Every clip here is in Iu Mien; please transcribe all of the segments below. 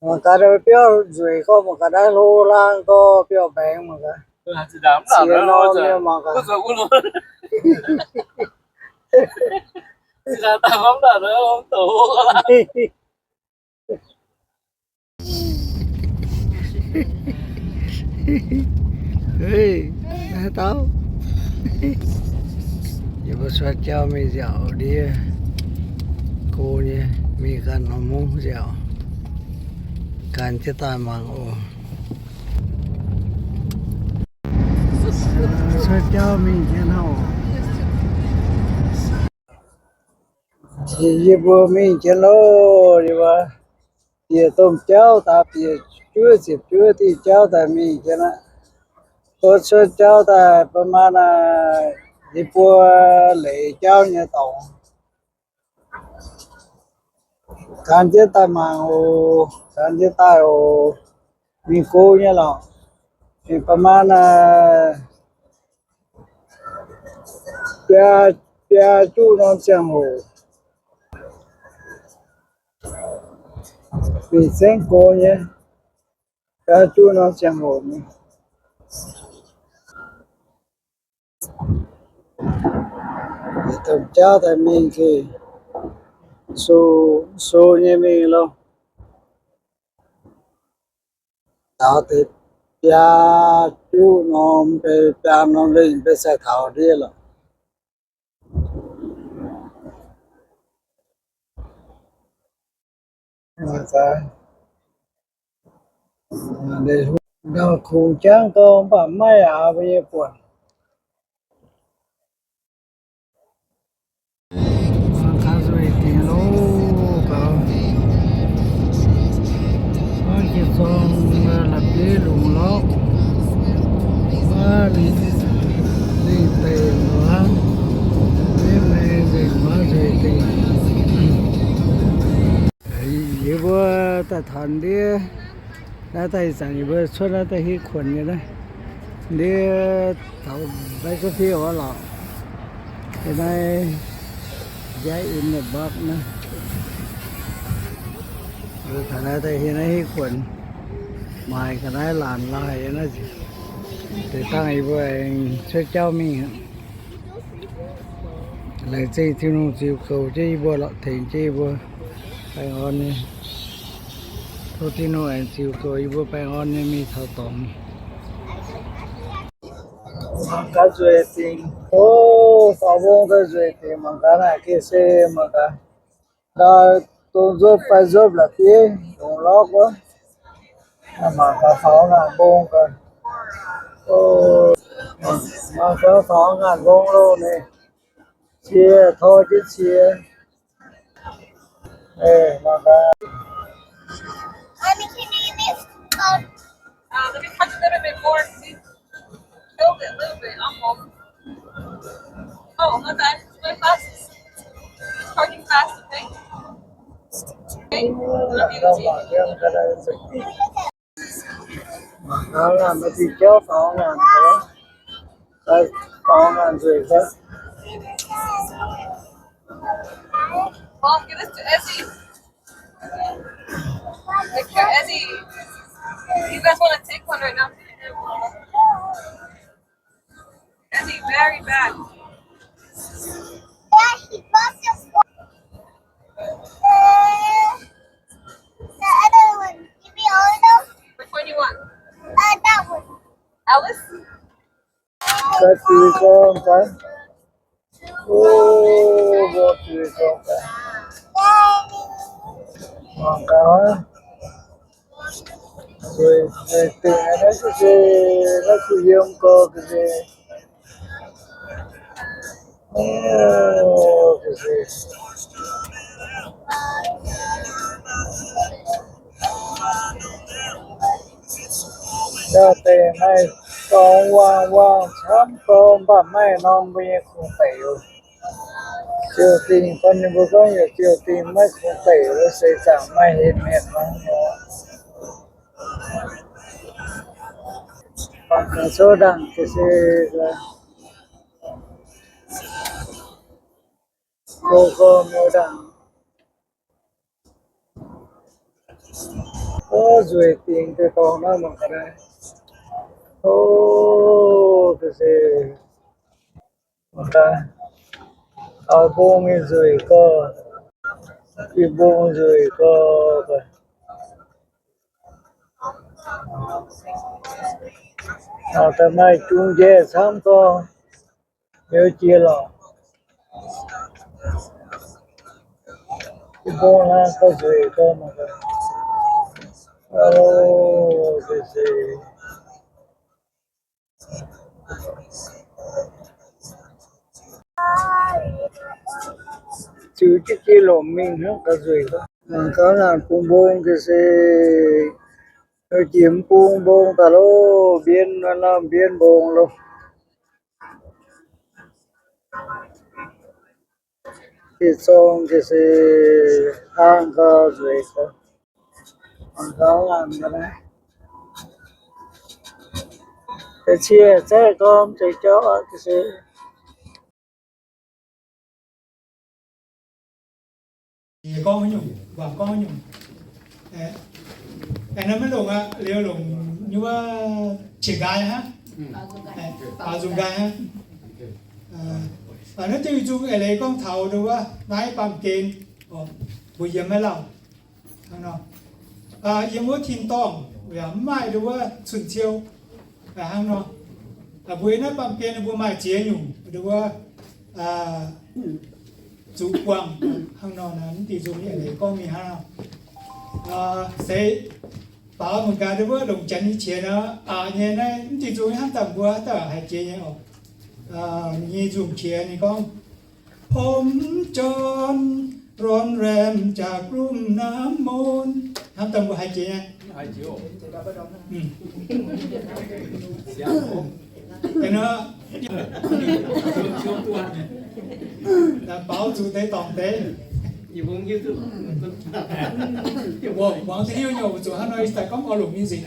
Mangc gaax biauv nzueic gorngv, mangc gaax naaiv hlo laang gorngv biauv-mbaengx mangc gaax. Ziex norm nyei mangc gaax. Hei, naaiv dauh. Yie mbuo cuotv jauv mingh nziaauc ndiev go nyei, mingh ganh norm mungv nziaauc. Gan jienv daaih mangc oc. Cuotv jauv mingh jienv hnangv oc. Yie mbuo mingh jienv loh, yie mbuo bieqc domh jauv daaih, bieqc juov ziepc juov diuh jauv daaih mingh jienv aqv. Tov cuotv jauv daaih ba'maah naaic, yie mbuo leiz jauv nyei dorngx. Gan jienv daaih mangc oc, gan jienv daaih oc. Mingh go nyei lorqc. Mingh ba'maah naaic biaa, biaa juqv norm ziangh hoc. Fih zengv go nyei, biaa juqv norm ziangh hoc mingh. Domh jauv daaih mingh gengh sou, sou nyei mingh loh. Taux deix biaa juqv norm, biaa norm lengh mbuo sai taux ndiev lorqc. Ndau kungx jangv gau, mv baac maiv aav mbuo nyei buonc. Mangc gaax nzueic dingc loh gaux. Maiv jiex zorng la'bieiv lungz lorqc. Maiv lingh deic lorqc hnangv. Maiv maengx nzengc, maiv nzueic dingc. Yie mbuo daaih taux ndiev naaiv daaih ih zanc yie mbuo cuotv naaiv daaih hitv kuonx nyei naaiv. Ndiev taux Bakersfield wuov lorqc. Yie naaiv njaaiv in the box naaiv. Yie taux naaiv daaih hieh naaiv hitv kuonx, maaiz ga'naaiv laanh laaih naaiv. Deix dangh yie mbuo aengx cuotv jauv mingh aqv. Laengz zingh Tin-Hungh ziux goux jienv yie mbuo lorqc, tengx jienv yie mbuo baengh orn nyei. Tov Tin-Hungh aengx ziux goux yie mbuo baengh orn nyei mingh taux dorngx. Mangc gaax nzueic dingc. O, faaux mbong daaih nzueic dingc, mangc gaax naaic geh se mangc gaax. Dongh nzopv fai nzopv la'bieiv lungz lorqc wuov. Mangc gaax faaux ngaanc mbong gaax. O, mangc gaax faaux ngaanc mbong loh ninh. Cie, tor jienv cie. Mangc gaax. Uh, let me touch a little bit more. See, killed it a little bit, almost. Oh, okay. It's going fast. It's parking fast, okay? Okay. Love you, T. Mangc gaax, maiv diuh jauv faaux ngaanc, faaux ngaanc nzueic gaax. Mom, give this to Ezzy. Make sure Ezzy, you guys want to take one right now? Ezzy, very bad. Yeah, she got this one. Uh, the other one. Give me all of those. Which one you want? Uh, that one. Alice? Gaax ziux gorx gaax. O, mbuo ziux gorx gaax. Mangc gaax. Nzueic, nzueic dingc naaiv se, naaiv kuh yiem gorx ga'sie. O, ga'sie. Dauh deix maaih dorngx wangh wangh camv gorx, mv baac maiv norm mbuo nyei kungx-deic oc. Ziouc dingc, gorngv ninh mbuo gorngv yaac ziouc dingc, maiv kungx-deic wuov seix zaangc maiv henv mienh hnangv nor. Mangc gaax souv ndaangc ga'sie, go gorx-youz ndaangc. Nzueic dingc deix dorngx naaiv mangc gaax naaiv. O, ga'sie, mangc gaax, auv-mbong nyei nzueic gorx, i mbong nzueic gorx. Da'maaih jung njaeh camv gorx, heuc jiex lorqc. I mbong hnangv gorx nzueic gorx mangc gaax. O, ga'sie. Ziux jienv jiex lomc mingh hnangv gorx nzueic gorx. Mangc gaax naaic bung mbong ga'sie, jiex mv bung mbong daaih loh, mbienv norm mbienv mbong loh. Jiex zorng jiex se, hnangv gorx nzueic gorx. Mangc gaax laanh ga'naaiv, deix cie zaeqv gormx deix jauv aqv ga'sie. Gorngv nyungc, mbuo gorngv nyungc. Aengx naaiv maiv longc aqv, liuz longc nyei wuov qiex nqaai hnangv. Baaux nzung nqaai hnangv. Naaiv diuh nzung eix leiz gorngv taux nduov wuov naaiv baamh gen, mbuo yiem maiv lauh. Hnangv nor, yiem wuov tin-dorngh yaac mv maaih nduov wuov cun-ciou. Hnangv nor, mbuo naaiv baamh gen mbuo maaih ziex nyungc nduov wuov zuqc buangh. Hnangv nor, mv diuh nzung eix leiz gorngv mingh hnangv nor. Se baaux mangc gaax nduov wuov longc Janx nyei qiex nor, aqc nyei naaiv mv diuh nzung hnamv daaih mbuo haaix dauh haiz jiex nyei oc. Ninh nyei nzung qiex ninh gorngv, ผมจน ร้อนแรงจากลุ่มน้ำมูล. Hnamv daaih mbuo haiz jiex nyei. Baaux zuqc deix dorngc deix. Muangx da'hiuv nyei oc, zuqc hnangv nor ih zanc gorngv oix longc music.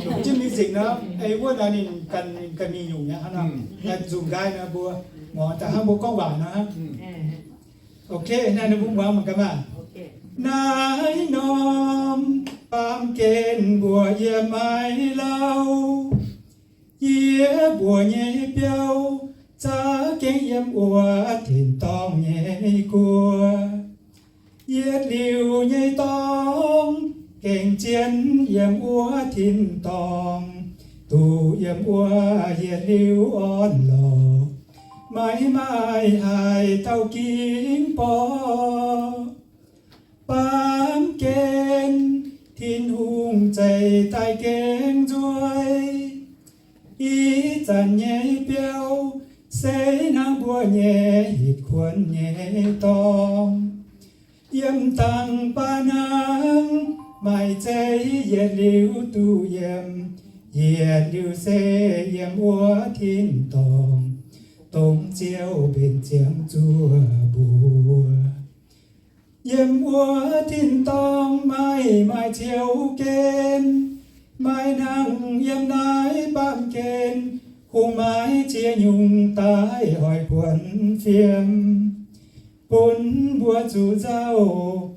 Longc jienv music nor, ei wuov nor ninh ganh, ninh ganh mingh nyungc nyei hnangv nor. Ganh nzung nqaai nor mbuo muangx daaih hnangv mbuo gorngv waac nor hnangv. Ok, naaiv ninh mbuo muangx mangc gaax maah. Naaiv norm baamh gen mbuo yiem maiv lauh, yie mbuo nyei biauv za'gengh yiem wuov tin-dorngh nyei guoqv. Yietc liuz nyei dorngx gengh zien yiem wuov tin-dorngh, duqv yiem wuov yietc liuz orn lorqc, maiv maaih haaix dauh gingx borqv. Baamh gen Tin-Hungh zeix daaih gengh nzueic. Ih zanc nyei biauv se hnangv mbuo nyei hitv kuonx nyei dorngx. Yiem dangh baac hnangv maaih zeiv yietc liuz duqv yiem, yietc liuz se yiem wuov tin-dorngh, dongh Ziouv mbenc ziangx zuov mbuo. Yiem wuov tin-dorngh maiv maaih ziouv gen, maiv hnangv yiem naaiv baamh gen, kungx maaih ziex nyungc daaih hoic kuonx fiem, bun mbuo zuqc nzauh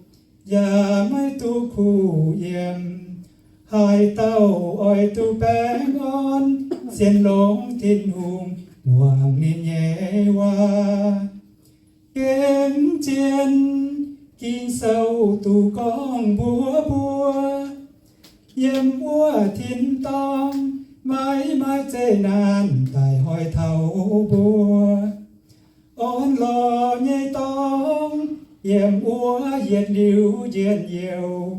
yaac maiv duqv kuh yiem. Haaix dauh oix duqv baengh orn, sienx longx Tin-Hungh, muangx ninh nyei waac. Gemh zien Ging-Sou duqv gorngv mbuox mbuo, yiem wuov tin-dorngh maiv maaih zeqc naanc daaih hoic taux mbuo. Orn lorqc nyei dorngx yiem wuov yietc liuz njien-youh,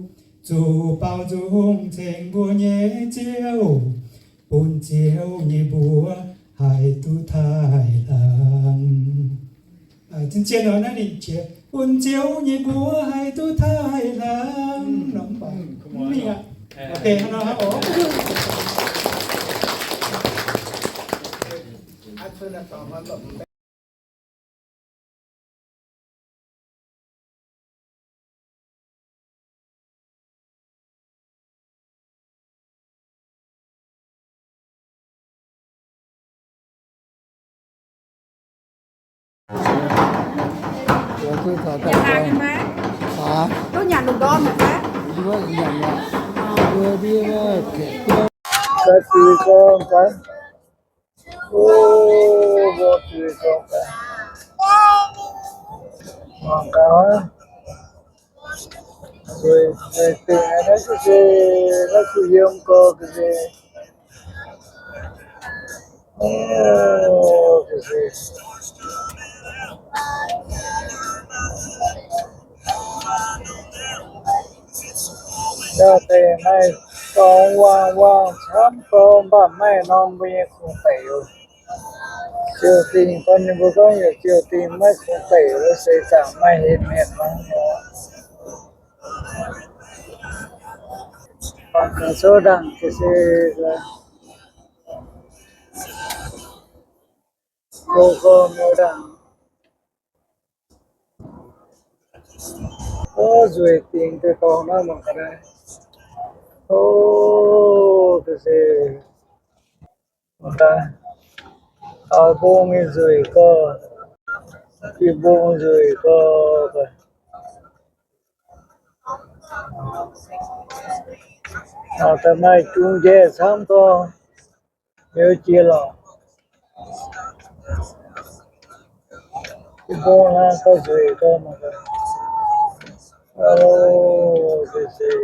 zuqc baaux nzung ceng mbuo nyei Ziouv, bun Ziouv nyei mbuox haih duqv taaih hlang. Zien-zien nor naaiv ninh qiex, bun Ziouv nyei mbuox haih duqv taaih hlang. Mv mingh aqv. Ok, hnangv nor aqv oc. Duqv nyanc lungh ndorm haic fai? Ga'ziex gorngv gaax. O, ga'ziex gorngv gaax. Mangc gaax. Nzueic, nzueic dingc naaiv se, naaiv kuh yiem gorx ga'ziex. O, ga'ziex. Ndau deix maaih dorngx wangh wangh camv dorh, mv baac maiv norm mbuo nyei kungx-deic oc. Ziouc dingh gorngv ninh mbuo gorngv yaac ziouc dingh maiv kungx-deic, seix zaangc maaih henv henv hnangv nor. Mangc gaax souv ndaangc ga'sie, go go mienh ndaangc. O, nzueic dingc deix dorngx naaiv mangc gaax naaiv. O, ga'sie. Mangc gaax, taux mbong nyei nzueic gorx, jiex mbong nzueic gorx. Mangc gaax maaih jung njaeh camv gorx, mbiauz jiex lorqc. Jiex mbong hnangv gorx nzueic gorx mangc gaax. O, ga'sie.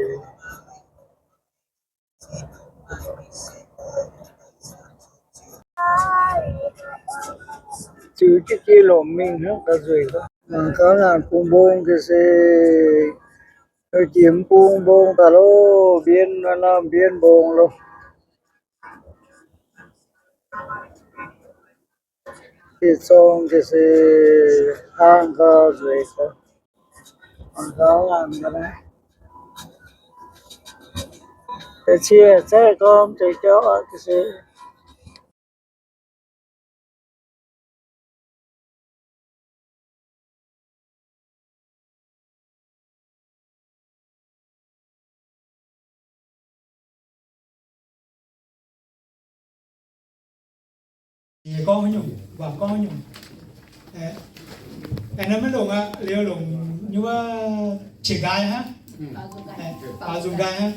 Ziux jienv jiex lomc mingh hnangv gaax nzueic. Mangc gaax naaic bung mbong ga'sie, jiex mv bung mbong daaih loh, mbienv naaiv norm mbienv mbong loh. Jiex zorng ga'sie, hnangv gaax nzueic. Mangc gaax laanh ga'naaiv. Deix cie zaeqv gormx deix jauv ga'sie. Yie gorngv haaix nyungc, waac gorngv haaix nyungc. Aengx naaiv maiv longc aqv, liuz longc nyei wuov qiex nqaai hnangv, baaux nzung nqaai hnangv.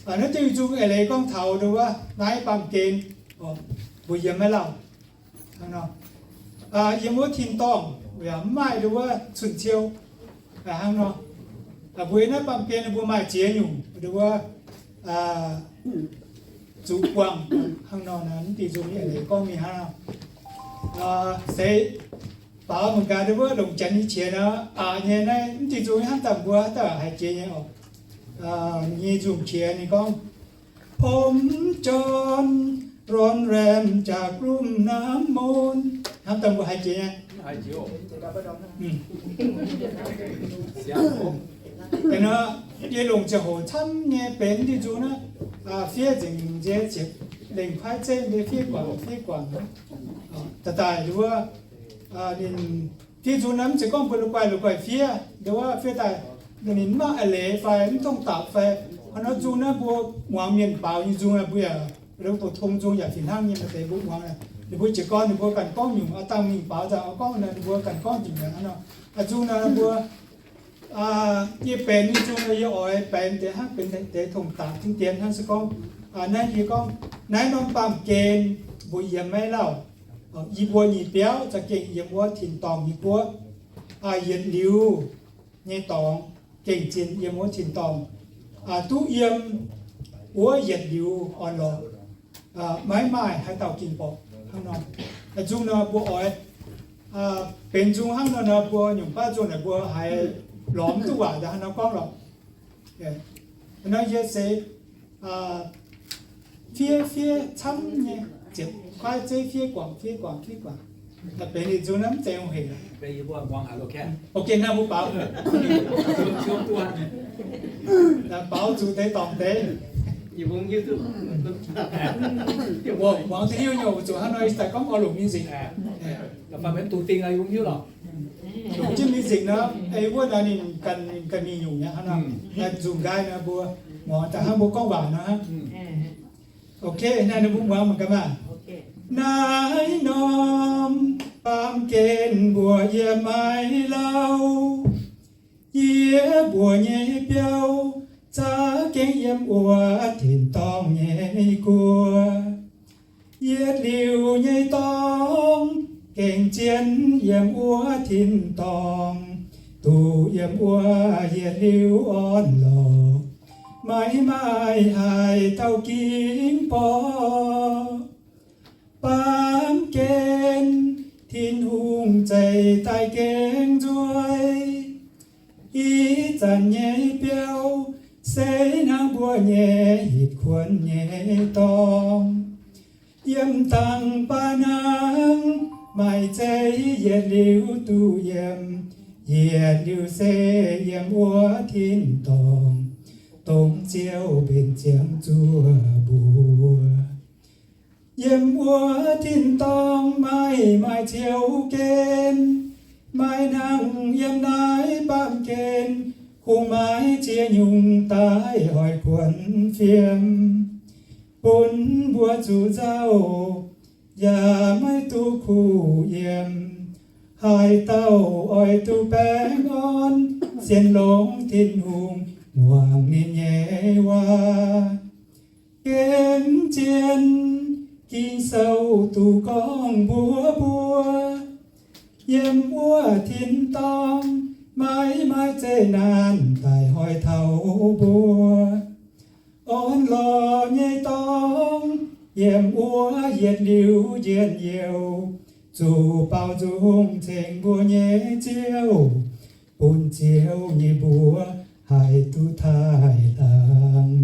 Naaiv diuh nzung eix leiz gorngv taux ndon wuov naaiv baamh gen, mbuo yiem maiv lauh. Hnangv nor, yiem wuov tin-dorngh yaac mv maaih ndon wuov cun-ciou. Hnangv nor, mbuo naaiv baamh gen mbuo maaih ziex nyungc ndon wuov zuqc buangh. Hnangv nor, mv diuh nzung eix leiz gorngv mingh hnangv nor. Se baaux mangc gaax ndon wuov longc janx nyei qiex nor, aqc nyei naaiv mv diuh nzung hnamv daaih mbuo haaix dauh haiz jiex nyei oc. Ninh nyei nzung qiex ninh gorngv, ผมจน ร้อนแรงจากลุ่มน้ำมนต์. Hnamv daaih mbuo haiz jiex nyei. Yie longc ziangh hoc camv nyei benx diuh nzung naaiv, fiev nzengc nziex ziepc lengh kuaaiv zeiv nyei fiev guangc fiev guangc. Daaih daaih wuov, ninh fiev nzung naaiv mv zeiz gorngv mbuo la'guaih la'guaih fiev, ndon wuov fiev daaih ninh mv maaih eix leiz fai mv tongx dapc fai. Hnangv nor nzung naaiv mbuo muangx mienh baaux nyei nzung naaiv mbuo yaac, phổ thông nzung yaac fih hnangv nyei. Maaih deix mbuo muangx, ninh mbuo jiez gorn ninh mbuo ganh gorngv nyungc, dangh mingh baaux nzangc gorngv naaiv ninh mbuo ganh gorngv nyungc aqv. Hnangv nor nzung naaiv mbuo, yie benx nyei nzung naaiv yie oix benx deix hnangv benx deix tongx dapc dingc dien hnangv se gorngv, naaiv yie gorngv naaiv norm baamh gen mbuo yiem maiv lauh. Yie mbuo nyei biauv za'gengh yiem wuov tin-dorngh nyei guoqv, yietc liuz nyei dorngx gengh zinh yiem wuov tin-dorngh, duqv yiem wuov yietc liuz orn-lorqc, maiv maaih haaix dauh gengh borqc hnangv nor. Nzung nor mbuo oix benx nzung hnangv nor nor mbuo nyungc baav nzung naaic mbuo haiz lorz mv duqv waac nor hnangv nor gorngv lorqc. Hnangv nor yie se fiev fiev camv nyei, ziepc kuaaiv zeiv fiev guangc fiev guangc fiev guangc. Benx ninh nzung naaiv mv zeiz hungh hec. Ok, naaiv mbuo baaux, baaux zuqc deix dorngc deix. Muangx deix hiuv nyei, zuqc hnangv nor daaih gorngv orloc music. Longc jienv music nor, ei wuov naaiv ninh ganh, ninh ganh mingh nyungc nyei hnangv nor. Nzung nqaai nor mbuo muangx daaih hnangv mbuo gorngv waac nor hnangv. Ok, naaiv ninh mbuo muangx mangc gaax maah. Naaiv norm baamh gen mbuo yiem maiv lauh. Yie mbuox nyei biauv za'gengh yiem wuov tin-dorngh nyei guoqv. Yietc liuz nyei dorngx gengh zien yiem wuov tin-dorngh, duqv yiem wuov yietc liuz orn-lorqc, maiv maaih haaix dauh ginv borqv. Baamh gen Tin-Hungh zeix daaih gengh nzueic. Ih zanc nyei biauv se hnangv mbuo nyei hitv kuonx nyei dorngx. Yiem dangh baav hnangv maaih zeiv yietc liuz duqv yiem, yietc liuz se yiem wuov tin-dorngh, dongh Ziouv mbenc ziangx zuov mbuo. Yiem wuov tin-dorngh maiv maaih ciouv gen, maiv hnangv yiem naaiv baamh gen, kungx maiv ziex nyungc daaih oix kuonx fiem, bun mbuo zuqc nzauh, yaac maiv duqv kuh yiem. Haaix dauh oix duqv baengh orn, sienx longx Tin-Hungh, muangx ninh nyei waac. Gemv zien Ging-Sou duqv gorngv mbuox mbuo, yiem wuov tin-dorngh maiv maaih zeqc naanc daaih hoic taux mbuo. Orn-lorqc nyei dorngx yiem wuov yietc liuz njien-youh, zuqc baaux nzung ceng mbuo nyei Ziouv, bun Ziouv nyei mbuox haih duqv taaih hlang.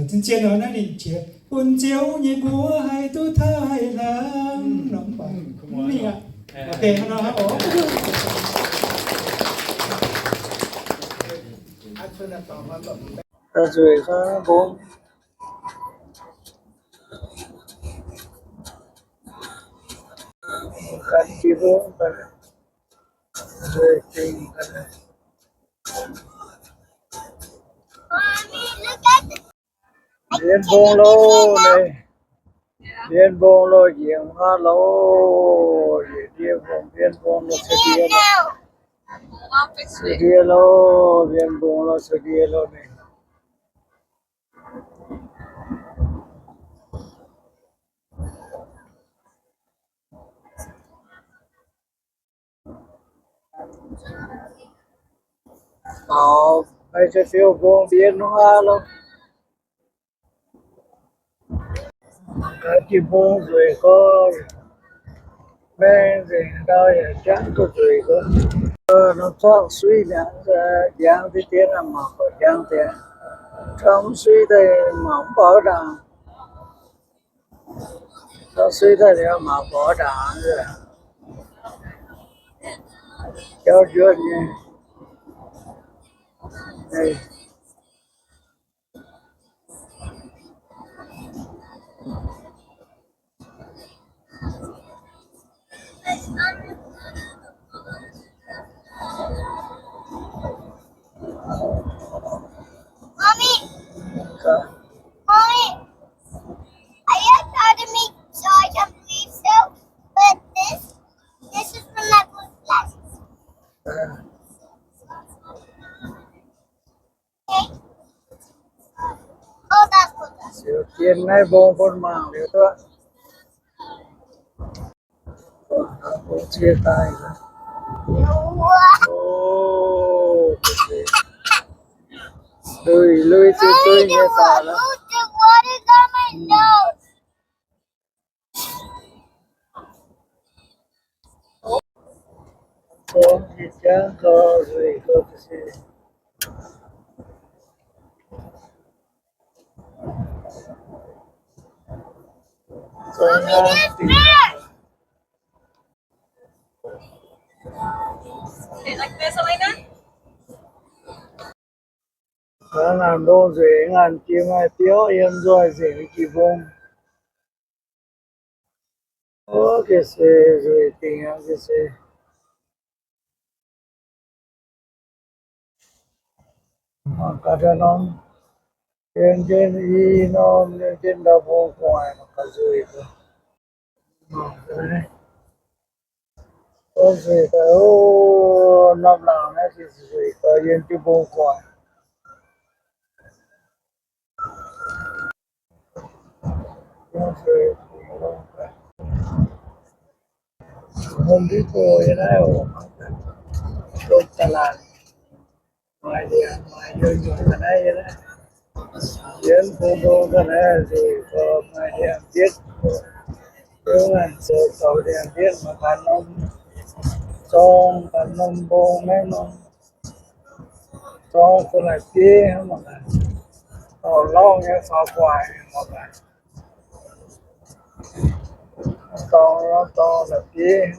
Zien zien nor naaiv ninh qiex, bun Ziouv nyei mbuox haih duqv taaih hlang. Nzueic gong, gan jienv nzueic dingc. Mbienv mbong loh, mbienv mbong loh, njiec haav loh, ndie mbong, mbienv mbong loh, caux ndie loh, caux ndie loh, mbienv mbong loh, caux ndie loh, ninh. Taux maiv zeiz fiou mbong mbienv haav loh. Gaax jiex mbong nzueic gorx, maeng nzengc ndau yaac jangv duqv nzueic gorx. Norm zorqv suiv mi'aqv, njangv deix dien mangc gorx njangv deix. Camv suiv daaih mangc mv baac ndaangc. Camv suiv daaih liuz mangc gorx ndaangc. Jauv njuonv nyei. Mommy, Mommy, are you proud of me so I can breathe still? But this, this is for my blue glasses. Okay? Oh, that's good. Siouc dien naaiv mbong bun mangc liuz duqv. Mbong cie daaih. Lui, lui, dui, dui nyei daaih lorqc. Ngaanc mbong nzueic, ngaanc jiex maaih biauv yiem nzoih nzengc jiex mbong. Ga'sie nzueic dingc aqv, ga'sie. Mangc gaax daaih norm, jienv i norm, jienv ndau mbong gu'nguaaic mangc gaax nzueic. Mangc gaax. Norm laangc naaiv se zuiz gau yiem jiu mbong guaix. Hom div go yiem naaiv oc, dongh da'laatc, maaih ndiangx maaih nyuoz nyuoz ga'naaiv yiem naaiv. Yiem bung ndongx ga'naaiv nzueic gau, maaih ndiangx mbietv. Yiem naaiv zoux taux ndiangx mbietv maaih ganh norm zorng, ganh norm mbong, naaiv norm zorng, ga'naaiv bieiv hnangv mangc gaax. Dorh lorngv nyei faaux guaax mangc gaax. Dorngx, dorngx naaic bieiv.